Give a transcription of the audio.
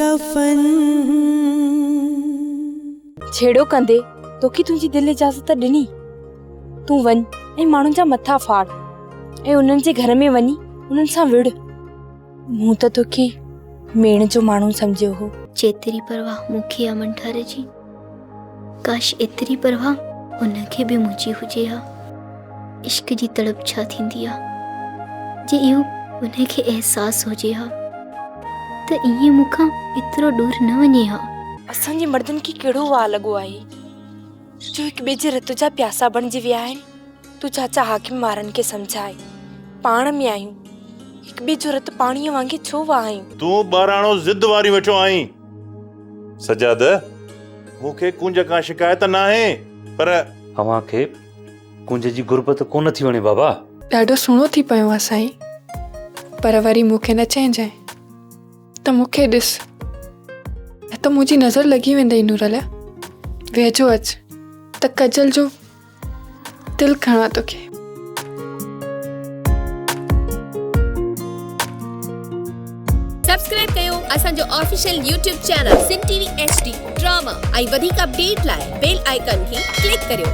ڪفن. جهيڙو ڪندي توکي تنهنجي دل اجازت ڏني؟ تون وڃ ۽ ماڻهن جا مٿا ڦاڙ ۽ انهن جي گهر ۾ وڃي انهن سان وڙهه. مون ته توکي ميڻ جو ماڻهو سمجهيو هو. جيتري پرواهه مون کي آ منٺار جي، ڪاش ايتري پرواهه ان کي به منهنجي هجي ها. عشق جي تڙپ ڇا ٿيندي آ، جي اهو ان کي احساس هجي ها ته ائين مون کان ايترو ڏور نه وڃي ها. اسان جي مردن کي ڪهڙو واء لڳو آهي جو هڪ ٻئي جي رت جا پياسا بڻجي ويا آهن. تون چاچا حاڪم وارن کي سمجهاء، پاڻ ۾ آهيون، هڪ ٻئي جو رت پاڻيء وانگي ڇو وهايون؟ تون ٻاراڻو ضد واري ويٺو آهين. سجاد، مون کي ڪونج کان شڪايت ناهي، پر. اوهان کي ڪونج جي غربت ڪونه ٿي وڻي بابا. ڏاڍو سهڻو ٿي پيو آ سائين، پر وري مون کي نه چئجانء ته مون کي ڏس، نه ته منهنجي نظر لڳي ويندئي نورل، ويجهو اچ ته ڪجل جو دل کڻان توکي. سبسڪرائب ڪيو اسان جو official YouTube channel Sindh T V H D drama ۽ وڌيڪ اپڊيٽ لاء بيل آئيڪان کي ڪلڪ ڪريو.